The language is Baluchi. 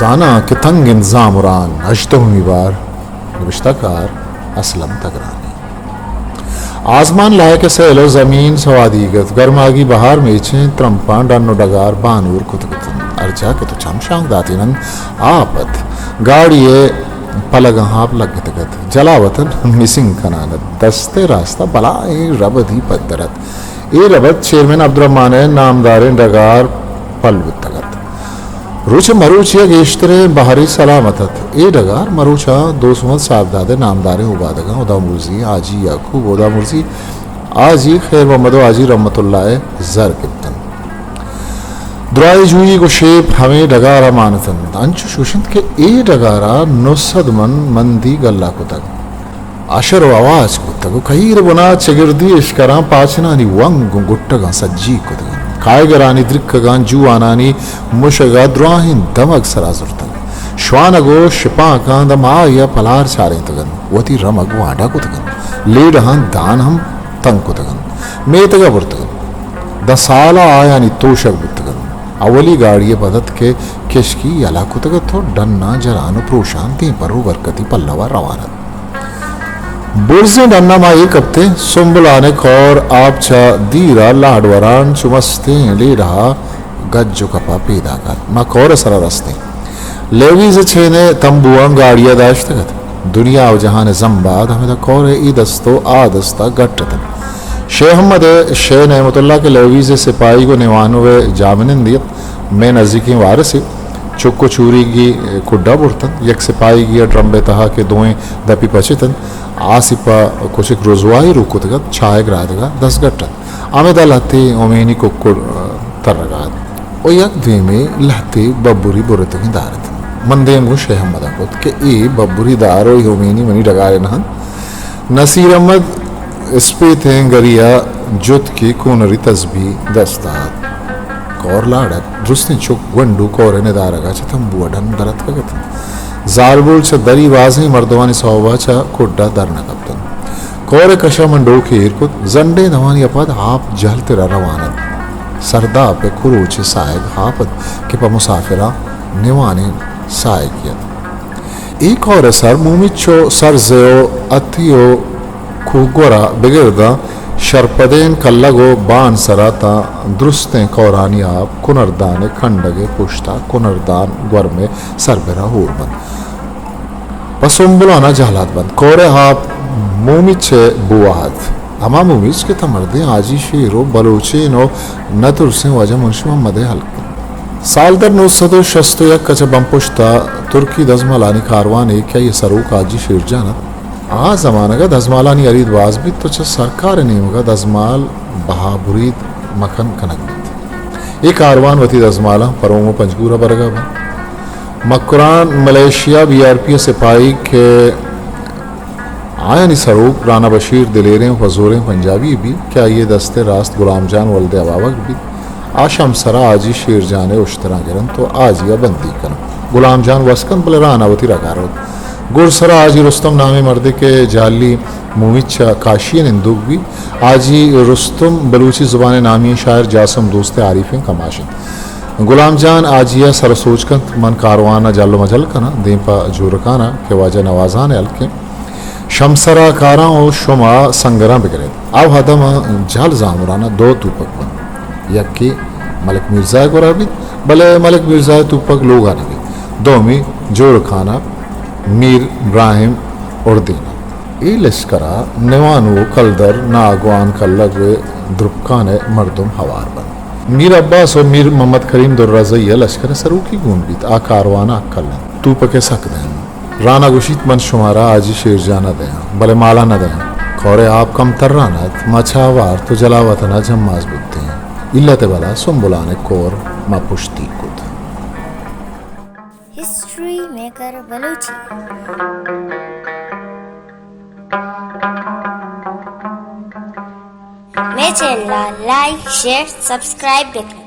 زاناں کہ تنگ انت زامران، ہژدہمی بار۔ نبشتہ کار اسلم تگرانی۔ آزمان لائک سیل و زمین سوادیگ ات، گرماگی بہار میچیں ترمپاں ڈن و ڈگار بانور کتگ اتنت۔ ہرچا کہ تو چم شانک داتیننت آپ ات، گاڑی ء پلگاں آپ لگتگ ات، جلاوطن مسنگ کنان ات، دست ء راستہ بلائیں ربدی پدر ات۔ اے ربد چیئرمین عبدالرحمن ء نامداریں ڈگار پل بوتگ ات۔ روچ مروچی ء گیشتریں بہری سلامت ات۔ اے ڈگار مروچاں دوست محمد صاحبزادہ ء نامداریں اوبادگاں ہدامرزی حاجی یعقوب، ہدامرزی حاجی خیر محمد و حاجی رحمت اللہ ء زر گپتنت۔ دراہی جوئی گوں شیپ ہمے ڈگار ء مان اتنت۔ انچش گوشنت کہ اے ڈگار ء نو سد من مندی گلہ کتگ۔ اشر و آواز کتگ و کہیر بنا چگردی اشکراں پاچنانی ونگ گوں گٹگاں سجیگ کتگ انت۔ کائیگرانی درکگاں جوانانی مشگ ء دراہیں دمگ سرا زرتگ۔ شوانگ و شپانکاں داں ماہی ء پلار چارینتگ انت، وتی رمگ وانڈا کتگ انت، لیڑہاں دان ہم تنگ کتگ انت، میتگ ء برتگ انت۔ داں سال ء آیانی توشگ بوتگ انت۔ اولی گاڑی ء پد ات کہ کشکی یلہ کتگ ات و ڈناں جران و پروشان دیم پہ روبرکتی پلو ء روان ات۔ برزیں ڈن ء ما ایر کپتیں۔ سنبلان ء کور آپ چہ دیر ء لاڈ وران چو مستیں لیڑہ ء گج و کپ ء پیداک ات۔ ما کور ء سرا رستیں۔ لیویز ء چین ء تمبواں گاڑی ء داشتگ ات۔ دنیا و جہان ء زمباد ہمدا کور ء اے دست و آ دست ء گٹ اتنت۔ شے احمد ء شے نعمت اللہ کہ لیویز ء سپاہیگ و نیوانو ء جاہمنندے ات، مئے نزیکیں وارسے۔ چک و چوریگی کڈا برتنت۔ یک سپاہیگی ء ڈرمب ء تہا کہ دوئیں دپی پچ اتنت، آسیپ ء کچک رزوائی روک کتگ ات، چاہگ رادگ ء دزگٹ ات۔ ہمدا لہتے ہومینی ککڑ ترگ ء ات و یک دیمے لہتے ببری برتگیں دار اتنت۔ من دیم گوں شے احمد ء کت کہ اے ببری دار و اے ہومینی منی ڈگار ء نہ انت۔ نصیر احمد اسپیتیں گری ء جت کہ کونری تسبیح دست ء ات۔ کور لاڑ ات۔ درستیں چک گونڈو کور ء ندارگ ء چہ تمبو ء ڈن در اتکگ اتنت۔ زالبول چہ دری بازیں مردمانی سوب ء چہ کڈ ء در نہ کپتنت۔ کور ء کش ء من ڈوک ایر کت۔ زنڈیں دمانی ء پد آپ جہلتر ء روان ات۔ سرداپ ء کروچ ء ساہگ آپ ات کہ پہ مسافراں نوانیں ساہگے ات۔ اے کور ء سر مومچ و سرزے و اتی و کوگور ء بگر داں شرپدین کلگ و بان سرا تاں درستیں کورانی آپ کنردان ء کنڈگ ء پشت ء کنردان گورم ء سربر ء ہور بنت۔ پہ سنبلان ء جہلات بنت۔ کور ء آپ مومچ ء بوہا ات۔ ہما مومچ کہ تاں مردیں حاجی شیر و بلوچین و نہ ترسیں واجہ منشی محمد ء ہلک بنت۔ سال در نو سد و شست و یک ء چہ بمپشت ء ترکی دزمالانی کاروانے کہ آئی ء سروک حاجی شیرجان ات۔ آ زمانگ ء دزمالانی ہرید باز بیت و چہ سرکار ء نیمگ ء دزمال بہا برید مکن کنگ بیت۔ اے کاروان وتی دزمالاں پہ روم و پنجگور ء برگ ء بنت۔ Makran militia B R P ء سپاہیگ کہ آیانی سروک رانا بشیر دلیریں و پہ زوریں پنجابی بیت کہ آئی ء دست ء راست گلام جان ولد ء اباوگ بیت۔ آ شمسرا حاجی شیر جان ء اشتراں گرنت و حاجی ء بندیگ کننت۔ گلام جان وس کنت بلے رانا وتی رگ ء روت۔ گڈسرا حاجی رستم نامیں مردے کہ جہلی مومچ ء کاشی ء نندوک بیت۔ حاجی رستم بلوچی زبان ء نامی شاعر جاسم دوست ء حریفیں کماش انت۔ گلام جان حاجی ء سر ء سوج کنت، من کاروان ء جل و مجل کناں، دیم پہ جورکان ء کہ واجہ نوازان ء ہلک انت۔ شمسرا کاراں و شما سنگراں بگر ات۔ او ہدم ء جہل زامران ء دو توپک بنت۔ یکے ملک میرزا ء گورا بیت، بلے ملک میرزا ء توپک لوگا نہ بیت۔ دومی جورکان ء میر براہیم اردین ء۔ اے لشکر ء نوانو، کلدر، ناگوان، کلگ ء درپکان ء مردم ہوار بنت۔ میر عباس و میر محمد کریم درازئی ء لشکر ء سروکی گون بیت۔ آ کاروان ء ہکل انت۔ توپک ء سک دئین۔ رانا گوشیت، من شمارا حاجی شیرجان ء دیاں، بلے مالا نہ دیاں۔ کور ء آپ کم تران ات، ما چاہ وارت و جلاوطن ء جماز بوتیں۔ علت ء بلا سنبلان ء کور ما پشتی کت۔ History maker Balochi. مئے چینل ء لائک، شیئر، سبسکرائب بکن۔